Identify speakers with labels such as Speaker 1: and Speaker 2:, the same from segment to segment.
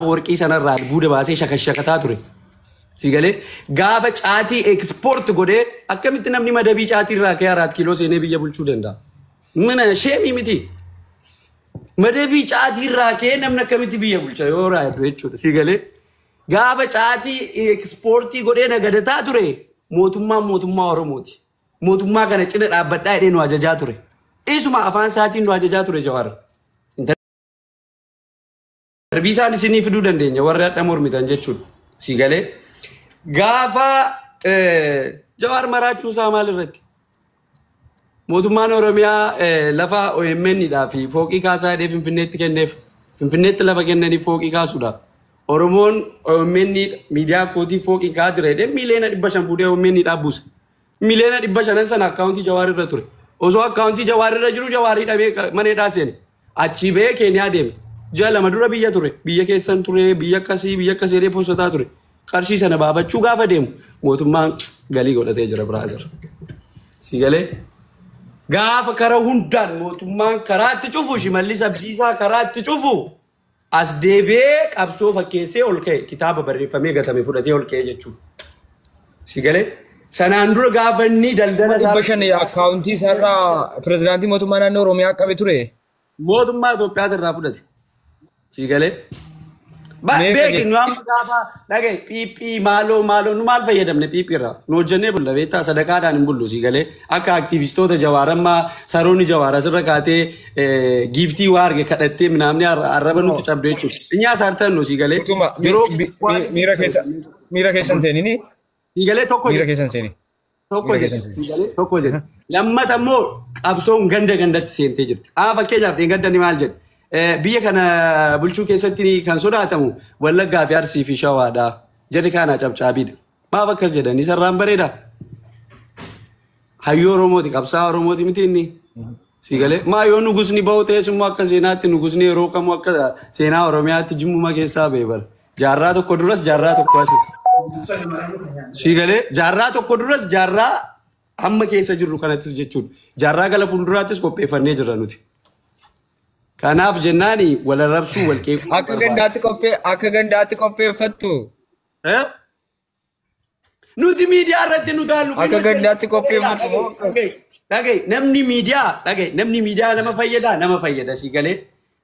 Speaker 1: Warqii sanarraa albuuda baasee shakashakataa ture. Si galee, gaafa caatii export godhee, akkamitti namni madabii caatii irraa ka'ee 4 kiiloo seenee biyya bulchuu danda'a? Mana sheemii miti. Madabii caatii irraa ka'ee namni akkamitti biyya bulcha yoo raayatu jechuudha. Si galee, gaafa caatii exportii godhee nagadataa ture, mootummaan mootummaa Oromooti. Mootummaa kana cina dhaabbadhaa jedhee nu ajajaa ture. Isuma afaan isaatiin nu ajajaa ture Jawaar. Darbii isaan isinii fiduu dandeenya warri hadha mormitan jechuudha. Si galee, gaafa Jawaar maraachuu isaa maal irratti? Mootummaan Oromiyaa lafa OMN dhaa fi fooqii kaasaa jedhee Finfinneetti kenneef. Finfinneetti lafa kennanii fooqii kaasuudhaaf. Oromoon OMN miidiyaa kootii fooqii kaa jira jedhee 500,000,000 fuudhee OMN dhaa buuse. 500,000,000 sana akkaawuntii Jawaar irra ture. Osoo akkaawuntii Jawaar irra jiru Jawaar hidhamee mana hidhaa seene. Achii ba'ee Keeniyaa deeme. Ji'a 2 dura biyya ture. Biyya keessan ture, biyya akkasii, biyya akkasii jedhee postotaa ture. Qarshii sana baafachuu gaafa deemu mootummaan galii godhatee jira, brother. Si galee, gaafa karaa hundaan mootummaan karaa itti cufu, Shimallis Abdiisaa karaa itti cufu, as deebi'ee qabsoo fakkeessee ol ka'e, kitaaba barreeffamee gatame fudhatee ol ka'e jechuudha. Si galee, sanaan dura gaafa inni daldala isaa
Speaker 2: 500 akkaawuntii isaarraa pirezidaantii mootummaa naannoo Oromiyaa qabe ture.
Speaker 1: Mootummaa Itoophiyaa irraa fudhate. Si galee?
Speaker 2: Meeqa
Speaker 1: Beeki
Speaker 2: jedhe?
Speaker 1: Nu amma gaafa dhagaye PP maaloo maaloo, nu maal fayyadamne PP irraa? Nu hojjennee bulla, beektaa, sadaqaadhaan hin bullu. Si galee, akka aktiivistoota Jawaarammaa saroonni Jawaar asirra kaatee giiftii waa arge kadhattee minaamni arraba nutti cabde jechuudha. Inyaa saartan nu, si galee.
Speaker 2: Utuma
Speaker 1: Yeroo
Speaker 2: miira keessa miira keessan seenini
Speaker 1: Si galee, tokko
Speaker 2: miira
Speaker 1: jedhe.
Speaker 2: keessan seeni.
Speaker 1: Tokko
Speaker 2: Miira
Speaker 1: jedhe.
Speaker 2: keessan
Speaker 1: Si galee, tokko jedhe. Lammata immoo qabsoon ganda gandatti seentee jirti. Amma fakkeenyaaf gadda ni maal jedhe? Biyya kana bulchuu keessatti kan sodaatamu Wallaggaa fi Arsii fi Shawaadha. Jarri kaanaa cabcaabiidha. Maaf akkas jedhan? Isarraan bareeda. Hayyuu Oromooti, qabsaa Oromooti miti inni. Si galee, maa yoo nugusni bahu ta'es immoo akka seenaatti nugusni yeroo kamuu akka seenaa Oromiyaatti Jimmuma keessaa ba'e bara. Jaarraa tokko duras, jaarraa tokko asis. Si galee, jaarraa tokko duras, jaarraa amma keessa jirru kanattis jechuudha. Jaarraa gala fuulduraattis qopheeffannee jirra nuti. Kanaaf jennaani wal arrabsuu, wal qeequu
Speaker 2: Akka
Speaker 1: barbaada.
Speaker 2: Gandaatti qopheeffattu.
Speaker 1: Eh? Nuti miidiyaa irratti nu taallu.
Speaker 2: Akka gandaatti qopheeffattu moo?
Speaker 1: Dhagaye, namni miidiyaa, dhagaye, namni miidiyaa nama fayyada, nama fayyada, si galee.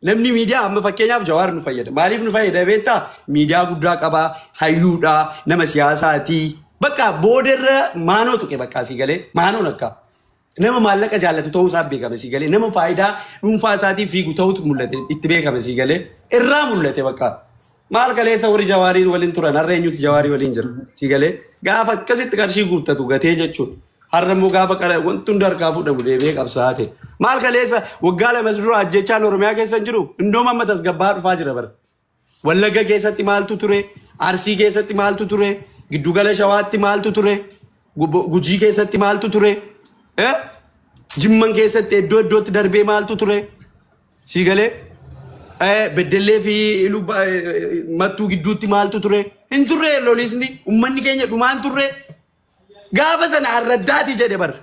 Speaker 1: Namni miidiyaa amma fakkeenyaaf Jawaar nu fayyada. Maaliif nu fayyada beektaa? Miidiyaa guddaa qabaa, hayyuudhaa, nama siyaasaati. Bakka boodarra maanoo tuqe, bakka, si galee, maanoon akka. Nama maallaqa jaallatu ta'uu isaa beekame, si galee, nama faayidaa dhuunfaa isaatiif fiigu ta'utu mul'ate, itti beekame, si galee, irraa mul'ate bakka. Maal kaleessa warri Jawaarii waliin turan har'a eenyutu Jawaarii waliin jira? Si galee, gaafa akkasitti qarshii guuttatu gatee jechuudha. Har'a immoo gaafa qara wanti hundi harkaa fuudhamu deebi'ee qabsaa'aa ta'e. Maal kaleessa waggaa 2 dura ajjechaan Oromiyaa keessa hin jiru? Indoom amma tasgabbaa'aa dhufaa jira bara. Wallagga keessatti maaltu ture? Arsii keessatti maaltu ture? Giddugala Shawaatti maaltu ture? Gujii keessatti maaltu ture? Eh? Jimman keessatti iddoo iddootti darbee maaltu ture? Si galee? Beddellee fi Mattuu gidduutti maaltu ture? Hin turre lolisni. Uummanni keenya dhumaan turre. Gaafa sana arraddaati jedhe bara.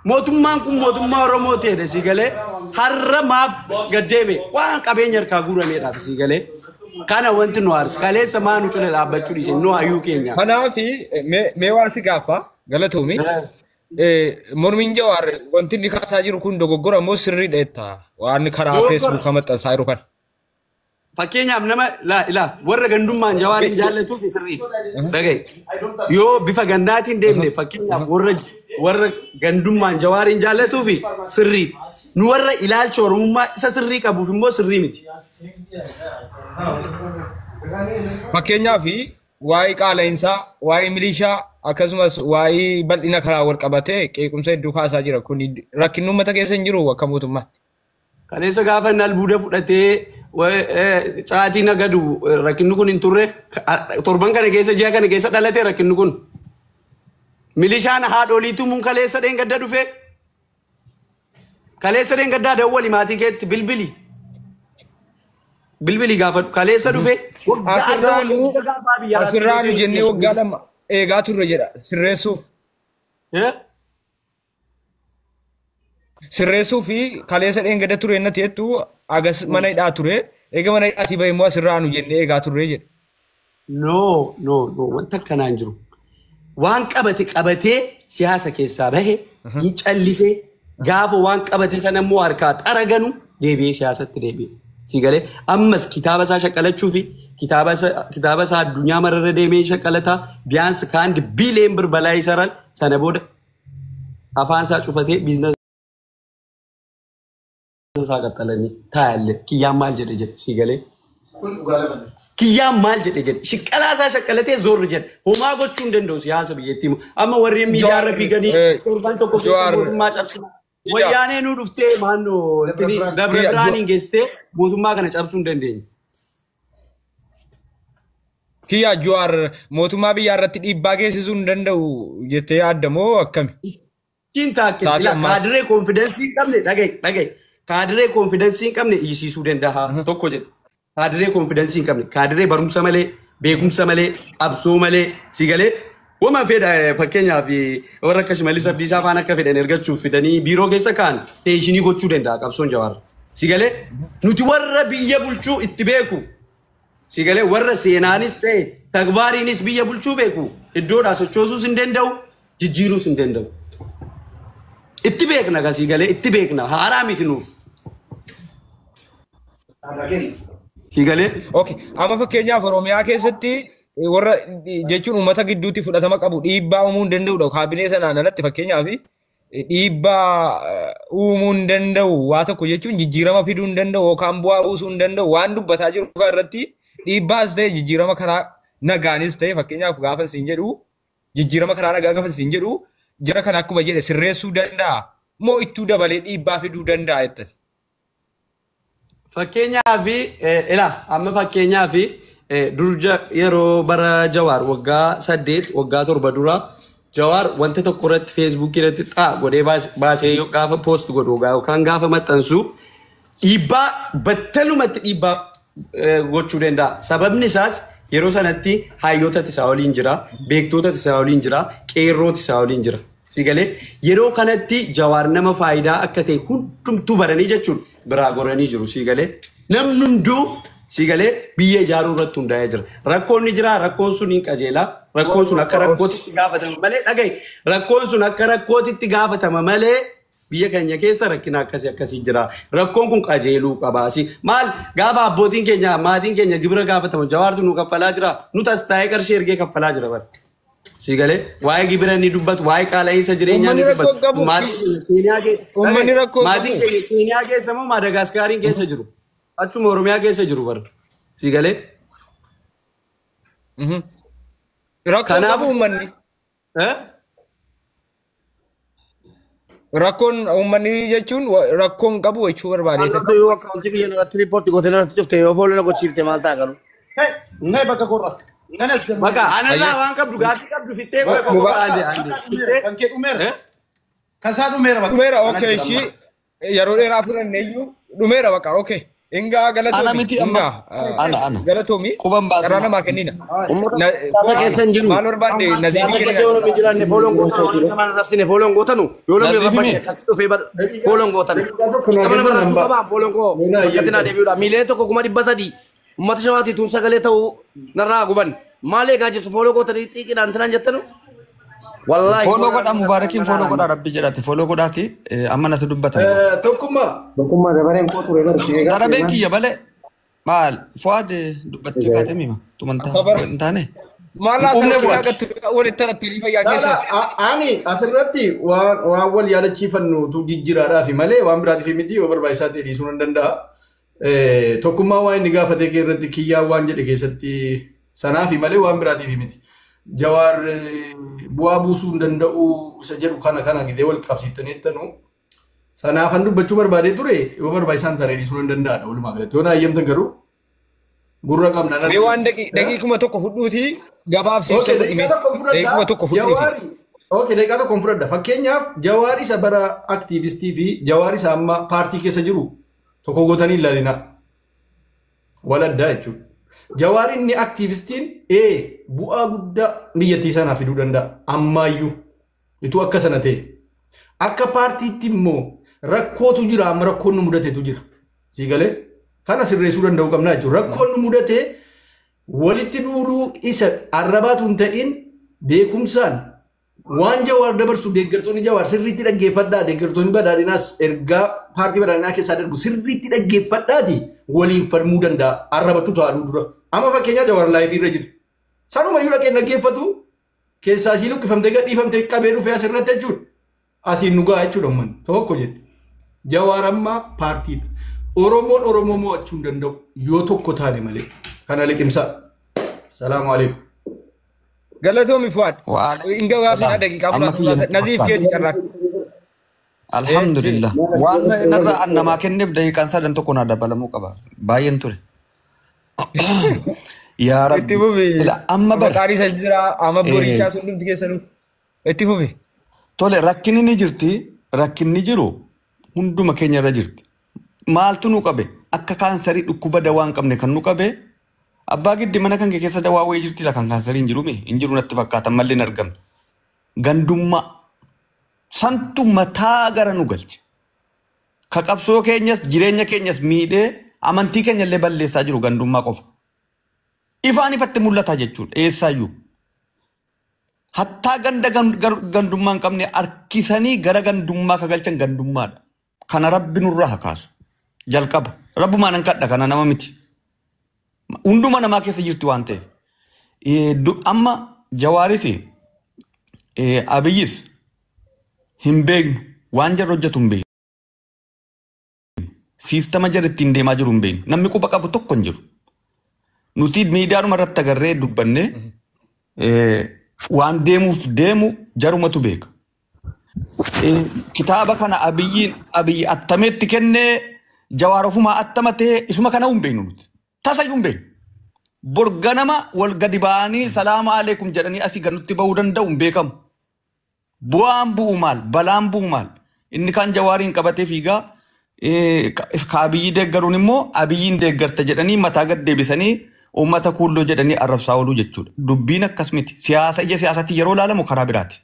Speaker 1: Mootummaan kun mootummaa Oromoo ta'edha, si galee. Har'a maaf gaddeeme? Waan qabeenya harkaa guurameedhaaf, si galee. Kana wanti nu aarsu. Kaleessa maa nu cina dhaabbachuu dhiise? Nu hayyuu keenya.
Speaker 2: Kanaafi mee waan si gaafa, galatoomi. Mormiin Jawaar wanti inni kaasaa jiru kun dogoggora moo sirriidha jetta? Waan karaa
Speaker 1: Dogoggora.
Speaker 2: Feesbuukaa maxxansaa jiru kana.
Speaker 1: Fakkeenyaaf nama laa ilaa warra gandummaan Jawaariin jaallatuuf sirriidha. Dhaga'i. Yoo bifa gandaatiin deemne, fakkeenyaaf warra gandummaan Jawaariin jaallatuuf sirriidha. Nu warra ilaalcha Oromummaa isa sirrii qabuuf immoo sirrii miti.
Speaker 2: Fakkeenyaaf waa'ee qaala'insaa, waa'ee milishaa, akkasumas waa'ee bal'ina karaa wal qabatee qeequmsa hedduu kaasaa jira. Kun rakkinni uummata keessa hin jiru akka mootummaatti.
Speaker 1: Kaleessa gaafa inni albuuda fudhatee caatii nagadu rakkinni kun hin turre. Torban kana keessa, ji'a kana keessa dhalate rakkinni kun. Milishaan haadholii tumuun kaleessa dheengadda dhufe. Kaleessa dheengaddaa dawwali, maatii keetti bilbili. Bilbili gaafadhu. Kaleessa dhufe. Waggaa adda
Speaker 2: Asirraanu
Speaker 1: waggaa gaafa biyya
Speaker 2: asirraanu jennee waggaa 2 eegaa turre jedha sirreessuuf.
Speaker 1: Eh?
Speaker 2: Sirreessuu fi kaleessa dheengadda ture innati jettu agas mana hidhaa ture. Eega mana hidhaatii bahe immoo asirraa nu jennee eegaa turree jedhe.
Speaker 1: No, no, no, wanta akkanaa hin jiru. Waan qabate qabatee siyaasa keessaa bahe hin callisee gaafa waan qabate sana immoo harkaa xaraganu deebi'ee siyaasatti deebi'e. Si galee ammas kitaaba isaa shaqqalachuu fi kitaaba isaa addunyaa mararra deemee shaqqalataa ቢያንስ ከአንድ ቢሊየን ብር በላይ ይሰራል። sana booda afaan isaa cufatee biizinasa isaa qaxxalanii taa'alle kiyyaan maal jedhe jedhe si galee. Kiyyaan maal jedhe jedhe shiqqalaa isaa shaqqalatee zoorri jedhe homaa gochuu hin danda'u siyaasa biyyattii immoo amma warreen miidiyaarra fiiganii torban tokko keessa mootummaa cabsu wayyaanee nu dhuftee maannoo Dabra Birhaaniin geessitee mootummaa kana cabsuu hin dandeenye.
Speaker 2: Kiyyaa Jawaar mootummaa biyyaa irratti dhiibbaa geessisuu hin danda'u jettee yaadda moo akkami?
Speaker 1: Cin
Speaker 2: Sa'aatii ammaa.
Speaker 1: Kaadiree confidence hin qabne dhaga'i dhaga'i kaadiree confidence hin qabne hiisiisuu danda'a tokko jedhe. Kaadiree confidence hin qabne kaadiree barumsa malee beekumsa malee qabsoo malee si galee wama fedha fakkeenyaaf warra akka Shimallis Abdiisaa faan akka fedhan ergachuuf fidanii biiroo keessa kaan tension gochuu danda'a qabsoon Jawaar. Si galee nuti warra biyya bulchuu itti beeku si galee warra seenaanis ta'e tagbaariinis biyya bulchuu beeku iddoodhaa sochoosuus hin danda'u jijjiiruus hin danda'u. Itti beekna kasii galee itti beekna haaraa miti nuuf. Si galee
Speaker 2: Okay. Amma fakkeenyaaf Oromiyaa keessatti warra jechuun uummata gidduutti fudhatama qabu dhiibbaa uumuu hin danda'udha. Kaabinee sanaan alatti fakkeenyaaf dhiibbaa uumuu hin danda'u waa tokko jechuun jijjiirama fiduu hin danda'u yookaan bu'aa buusuu hin danda'u waan dubbataa jiru kana irratti dhiibbaas ta'e jijjiirama karaa nagaanis ta'e fakkeenyaaf gaafa isin jedhu jijjiirama karaa nagaa gaafa isin jedhu jara kana akkuma jedhe sirreessuu danda'a moo ittuu dabalee dhiibbaa fiduu danda'a jettani.
Speaker 1: Fakkeenyaaf ilaa amma fakkeenyaaf dur yeroo bara Jawaar waggaa 8 waggaa 7 dura Jawaar wanta tokko irratti feesbuukii irratti xaa godhee baasee gaafa post godhu yookaan gaafa maxxansu dhiibbaa battalumatti dhiibbaa gochuu danda'a. Sababni isaas yeroo sanatti hayyoota isaa waliin jira, beektoota isaa waliin jira, qeerroota isaa waliin jira. Si galee yeroo kanatti Jawaar nama faayidaa akka ta'e hundumtuu baranii jechuun biraa goranii jiru si galee namni hunduu si galee biyya ijaaruu irratti hundaa'ee jira. Rakkoon ni jira, rakkoon sun hin qajeela. Rakkoon sun akka rakkootitti gaafatama malee dhagahi. Rakkoon sun akka rakkootitti gaafatama malee biyya keenya keessa rakkina akkasii akkasii jira. Rakkoon kun qajeeluu qaba. Si maal gaafa abbootiin keenya maatiin keenya gibira gaafatamu Jawaartu nu kaffalaa jira. Nu tas taa'ee qarshii ergee kaffalaa jira bara. Si galee waa'ee gibira ni dubbatu, waa'ee qaala'insa jireenyaa ni
Speaker 2: Uummanni rakkoo
Speaker 1: dubbatu.
Speaker 2: qabu.
Speaker 1: Maatiin keenya Keeniyaa keessa
Speaker 2: Uummanni rakkoo
Speaker 1: maatiin
Speaker 2: qabu.
Speaker 1: keenya Keeniyaa keessa moo Maadagaskaariin keessa jiru? Achuma Oromiyaa keessa jiru bara. Si galee
Speaker 2: Rakkoo
Speaker 1: Kanaaf
Speaker 2: qabu uummanni.
Speaker 1: Eh?
Speaker 2: Rakkoon uummanni jechuun rakkoon qabu jechuu barbaade.
Speaker 3: Maaltu yoo akkaawuntii kiyya irratti report gootee irratti cufte yoo follow na gochiifte maal ta'a garuu?
Speaker 4: Ngay bakka korra. Nanas gamma.
Speaker 1: Bakka anarraa waan qabdu gaaffii qabdu fittee qofa qofa ande ande. Fittee
Speaker 4: Kan kee dhumeera.
Speaker 1: Eh?
Speaker 4: Kan isaa dhumeera bakka.
Speaker 2: Dhumeera okay ishii yeroo dheeraa fudhanne iyyuu dhumeera bakka okay. Ingaa
Speaker 5: Ana
Speaker 2: galatoomi.
Speaker 5: miti amma.
Speaker 2: Ingaa
Speaker 5: Ana ana.
Speaker 2: galatoomi.
Speaker 5: Quban
Speaker 2: Carraa
Speaker 5: baasina.
Speaker 2: namaa kennina.
Speaker 3: Uummata siyaasa keessa hin jiru.
Speaker 2: Maal barbaadde
Speaker 3: Siyaasa
Speaker 2: naziifii
Speaker 3: keessa yoo
Speaker 2: kennina.
Speaker 3: namni jiraanne follow gootanu waan nama arrabsine follow gootanu yoo namni
Speaker 5: Naziif
Speaker 3: rabbate
Speaker 5: himi.
Speaker 3: akkas dhufee follow gootanu. Nama nama arrabsuu qabaan follow koo bakkatti naa deebi'uudha. Miiliyoona 1,300,000 uummata shawaatii tuun sagalee ta'uu narraa guban. Maal eegaa jirtu follow gootanii xiiqiidhaan tanaan jettanu? Wallaahi.
Speaker 5: Follow godhaa Mubaarakiin follow godhaa rabbi jedhati follow godhaati amma natti dubbatan.
Speaker 4: Tokkummaa.
Speaker 6: Tokkummaa dabareen koo ture bar eegaa
Speaker 5: Darabeen kiyya malee maal Fuad dubbattee kaatee mima tumantaa hin taane.
Speaker 2: Maal
Speaker 5: Hin quufne
Speaker 2: laasaa
Speaker 5: Fuad.
Speaker 2: walitti taratti fayyaa keessa.
Speaker 7: Ani asirratti waan wal yaadachiifannutu jijjiiraadhaafi malee waan biraatiif miti yoo barbaachisaa ta'e dhiisuu nan danda'a. Tokkummaa waan inni gaafatee kee irratti kiyyaa waan jedhe keessatti sanaafi malee waan biraatiif miti. Jawaar bu'aa buusuu hin danda'u isa jedhu kana kana gidee wal qabsiiftanii jettanu. Sanaafan dubbachuu barbaadee ture yoo barbaachisaa hin taane dhiisuu nan danda'aadha walumaa galatti. Yoo na hayyamtan garuu gurra qabna.
Speaker 2: Mee waan daqiiquma tokko fudhuuti gabaabsi ibsa
Speaker 7: Okay,
Speaker 2: godhi mee.
Speaker 7: daqiiqaa tokko fudhadha.
Speaker 2: Daqiiquma tokko fudhuuti.
Speaker 7: Jawaari. Okay, daqiiqaa tokko fudhadha. Fakkeenyaaf Jawaar isa bara aktiivistii fi Jawaar isa amma paartii keessa jiru tokko gootanii ilaalina. Wal addaa jechuudha. Jawaar inni aktiivistiin bu'aa guddaa biyyattii sanaa fiduu danda'a. Ammaayyuu ituu akka sana ta'e. Akka paartiitti immoo rakkootu jira amma rakkoon nu mudatetu jira. Sii galee Kana sirreessuu danda'uu qabna jechuudha. Rakkoon nu mudate walitti duuluu isa arrabaatu hin ta'in beekumsaan waan Jawaar dabarsu deeggartoonni Jawaar sirriitti dhaggeeffadhaa. Deeggartoonni badhaadhinaas ergaa paartii badhaadhinaa keessaa darbu sirriitti dhaggeeffadhaati waliin falmuu danda'a. Arrabattu taa'uu dura. Amma fakkeenyaa Jawaar live irra jira. Sanumayyuu dhaqee dhaggeeffatu keessaa ishii luqqifamtee gadhiifamtee qabee dhufee asirratti jechuudha. Asiin nu gahaa jechuudha uummanni tokko jedhe. Jawaar amma paartiidha. Oromoon Oromoo mo'achuu hin danda'u yoo tokko taane malee. Kana liqimsaa. Salaamu alaikum.
Speaker 2: Galatoomi Fuwaad. Hin gabaabinaa daqiiqaa
Speaker 5: Amma
Speaker 2: 10
Speaker 5: kiyya natti
Speaker 2: Naziif
Speaker 5: fakkaata.
Speaker 2: keeti carraa.
Speaker 5: Alhamdulillah. Waan narra an namaa kenneef daqiiqaan sadan tokko naa dabalamuu qaba. Baay'een ture. Yaa
Speaker 2: Itti
Speaker 5: Rabbi.
Speaker 2: fufi.
Speaker 5: Ila amma bar.
Speaker 2: Maqaan isa jira amma boriichaa sun dhumti keessanuu. Itti fufi.
Speaker 5: Tole rakkinni ni jirti. Rakkinni jiru hunduma keenya irra jirti. Maaltu nu qabe? Akka kaansarii dhukkuba dawaa hin qabne kan nu qabe. Abbaa giddi mana kan kee keessa dawaa wayii jirti la kan kaansarii hin jiru mee? Hin jiru natti fakkaata mallee hin argamne. Gandummaa. Santu mataa gara nu galche. Ka qabsoo keenyas jireenya keenyas miidhee amantii keenya illee balleessaa jiru gandummaa qofa. Ifaan ifatti mul'ata jechuudha eessaayyuu. Hattaa ganda gandummaa hin qabne harkisanii gara gandummaa ka galchan gandummaadha. Kana Rabbi nurraa haa kaasu. Jalqaba. Rabbumaan hin kadha kana nama miti. Hunduma namaa keessa jirti waan ta'eef. Amma Jawaarii fi Abiyyis hin beeknu. Waan jarri hojjetu hin beeknu. Siistama jarri ittiin deemaa jiru hin beeknu. Namni quba qabu tokko hin jiru. Nuti miidiyaadhuma irratti agarree dubbanne waan deemuuf deemu jarumatu beeka. Kitaaba kana Abiyyiin Abiyyi attameetti kennee Jawaar ofumaa attamatee isuma kana hin beeknu nuti. Tasayyuu hin beeknu. Borganama wal gadi ba'anii salaama aleekum jedhanii asii ganutti bahuu danda'u hin beekamu. Bu'aan bu'u maal? Balaan bu'u maal? Inni kaan Jawaariin qabatee fiigaa ka Abiyyi deeggaruun immoo Abiyyiin deeggarta jedhanii mataa gad deebisanii uummata kuulloo jedhanii arrabsaa ooluu jechuudha. Dubbiin akkas miti. Siyaasa ija siyaasaatiin yeroo ilaalamu karaa biraati.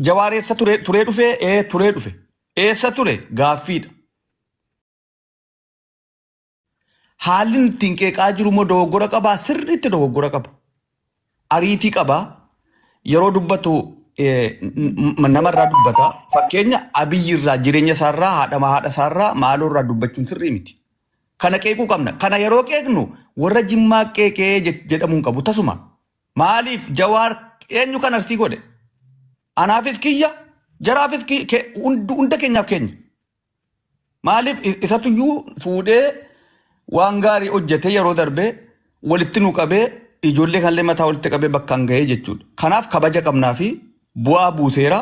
Speaker 5: Jawaar eessa ture turee dhufee turee dhufe. Eessa ture gaaffiidha. Haalli inni ittiin qeeqaa jiru immoo dogoggora qabaa sirriitti dogoggora qaba. Ariitii qabaa yeroo dubbatu namarraa dubbata. Fakkeenya Abiyyi irraa jireenya isaarraa haadha haadha isaarraa maaloo irraa dubbachuun sirrii miti. Kana qeequu qabna. Kana yeroo qeeqnu warra Jimmaa qeeqee jedhamuu hin qabu tasuma. Maaliif Jawaar eenyu kan arsii godhe? Anaafis kiyya jaraafis hunda keenyaaf keenya. Maaliif isatuyyuu fuudhee waan gaarii hojjetee yeroo darbee walitti nu qabee ijoollee kanallee mataa walitti qabee bakkaan gahee jechuudha. Kanaaf kabaja qabnaa fi bu'aa buuseera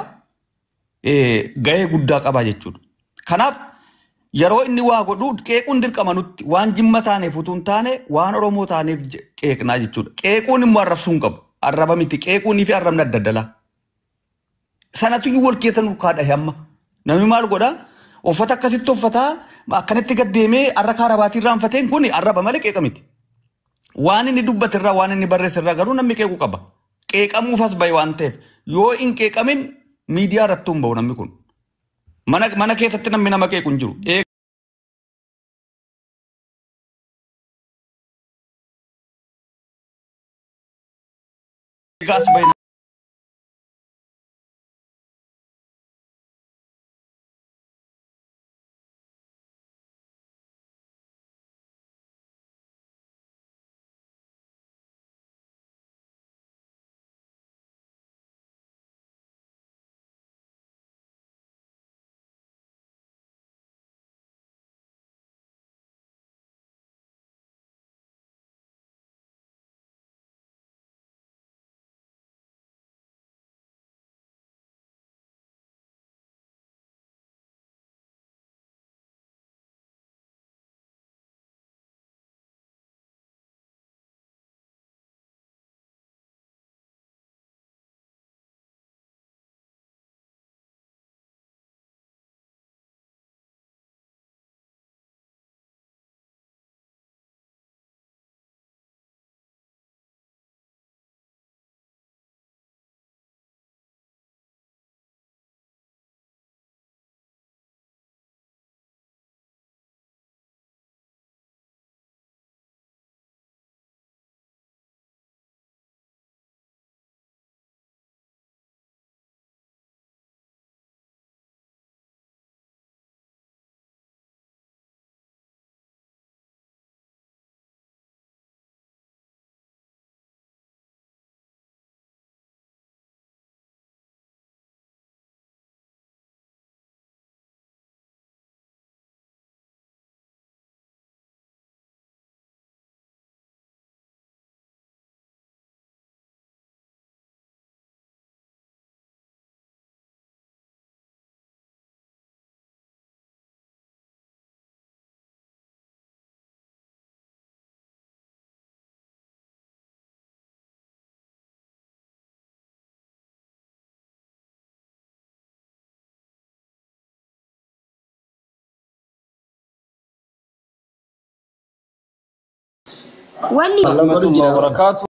Speaker 5: gahee guddaa qabaa jechuudha. Kanaaf yeroo inni waa godhu qeequun dirqama nutti waan Jimma taaneef utuu hin taane waan Oromoo taaneef qeeqnaa jechuudha. Qeequun immoo arrabsuu hin qabu. Arraba miti qeequunii fi arrabni adda addalaa. Sanatuyyuu wal keessa nu kaadhahe amma. Namni maal godhaa? Uffata akkasitti uffataa akkanatti gad deemee arra kaarabaatii irraanfateen kun arraba malee qeeqa miti. Waan inni dubbate irraa waan inni barreesse irraa garuu namni qeequu qaba. Qeeqamuufas bahe waan ta'eef yoo hin qeeqamin miidiyaa irratti hin bahu namni kun. Mana keessatti namni nama qeequ hin jiru. Eegaas bahe
Speaker 8: Wanni
Speaker 6: Warahmatullahi wabarakatuh.